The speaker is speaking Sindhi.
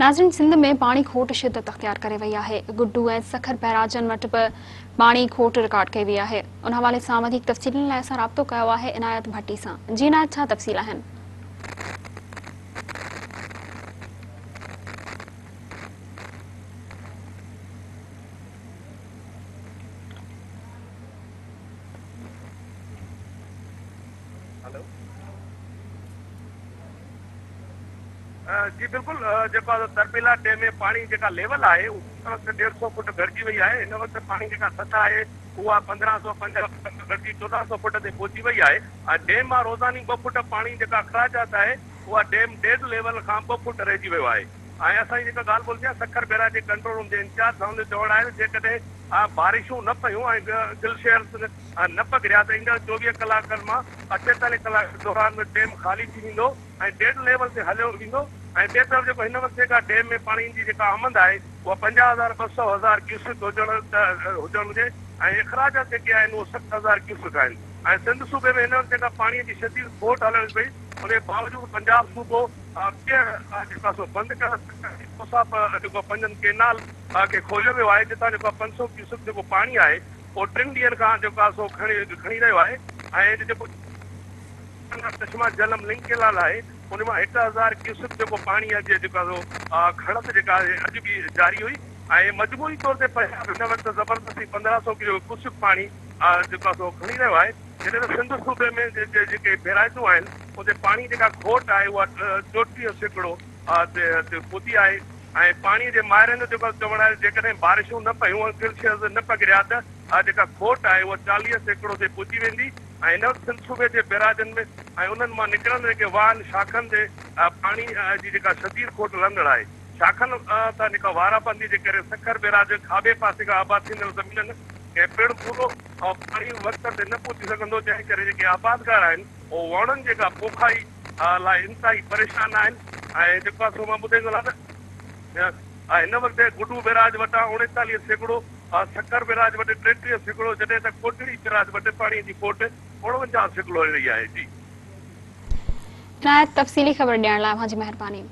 ناظرين سنڌ ۾ پاڻي کوٽ شدت اختيار ڪري وئي آهي، گڊو ۽ سکر بئراجن وٽ به پاڻي کوٽ رڪارڊ ڪئي وئي آهي، ان حوالي سان وڌيڪ تفصيلن لاء اسان رابطو ڪيو آهي عنايت ڀٽي سان، جي عنايت ڇا تفصيل آهن؟ جي بلڪل جيڪو آهي تربيلا ڊيم ۾ پاڻي جيڪا ليول آهي اها هن وقت ڏيڍ سئو فوٽ گهٽجي وئي آهي هن وقت پاڻي جيڪا سطح آهي اها 1550 فوٽ کان گهٽجي 1400 فوٽ تي پهچي وئي آهي ۽ ڊيم مان روزاني ٻه فوٽ پاڻي جيڪا اخراجات آهي اها ڊيم ڏيڍ ليول کان ٻه فوٽ رهجي ويو آهي ۽ اسان جي جيڪا ڳالهه ٻولهه ٿي آهي سکر بئراج جي ڪنٽرول روم جي انچارج سان ان جو چوڻ آهي ته جيڪڏهن بارشون نه پيون ۽ گلشيئرز نه پگهريا ته ايندڙ 24 ڪلاڪن مان 48 ڪلاڪن دوران ڊيم خالي ٿي ويندو ۽ ڊيڊ ليول تي هليو ويندو ۽ ٻئي طرف جيڪو هن وقت جيڪا ڊيم ۾ پاڻي جي جيڪا آمد آهي اها 50,200 هزار ڪيوسڪ هجڻ ته هجڻ گهرجي ۽ اخراجات جيڪي آهن اهو 7000 ڪيوسڪ آهن ۽ سنڌ صوبي ۾ هن وقت جيڪا پاڻي جي شديد کوٽ هلڻ پئي ان جي باوجود پنجاب صوبو ٻيهر جيڪو آهي سو بند ڪرڻ کوسا جيڪو پنجن ڪينال کي کوليو ويو آهي جتان جيڪو 500 ڪيوسڪ جيڪو پاڻي آهي اهو ٽن ڏينهن کان جيڪو آهي سو کڻي رهيو آهي ۽ جيڪو چشما جهلم لنڪ ڪينال آهي ان مان 1000 ڪيوسڪ جيڪو پاڻي اڄ جيڪو آهي سو کڻت جيڪا آهي اڄ به جاري هئي ۽ مجموعي طور تي پنجاب هن وقت زبردستي 1500 ڪيوسڪ پاڻي جيڪو آهي سو کڻي رهيو آهي جڏهن ته سنڌ صوبي ۾ جيڪي بيراجون آهن اتي پاڻي جيڪا کوٽ آهي اها 34% تي پهتي آهي ۽ پاڻي جي ماهرن جو جيڪو چوڻ آهي جيڪڏهن بارشون نه پيون ۽ گلشيئرز نه پگهريا ته جيڪا کوٽ آهي اها 40% تي پهچي ويندي ۽ هن وقت سنڌ صوبي جي بئراجن ۾ ۽ انهن مان نڪرندڙ جيڪي واهن شاخن تي پاڻي جي جيڪا شديد کوٽ لهندڙ آهي شاخن تان جيڪا وارابندي جي ڪري سکر بئراج جي کاٻي پاسي کان آباد ٿيندڙ زمينن کي پڻ پورو پاڻي وقت تي نه پهچي سگهندو جنهن ڪري جيڪي آبادگار آهن اهي ووڻن جيڪا پوکائي لاء انتهائي پريشان آهن ۽ جيڪو آهي سو مان ٻڌائيندو هلان ته هن وقت گڊو بئراج وٽان 39%، سکر بئراج وٽ 33% جڏهن ته ڪوٽڙي بئراج وٽ پاڻي جي کوٽ 49% رهي آهي. جي. عنايت تفصيلي خبر ڏيڻ لاء اوهان جي مهرباني.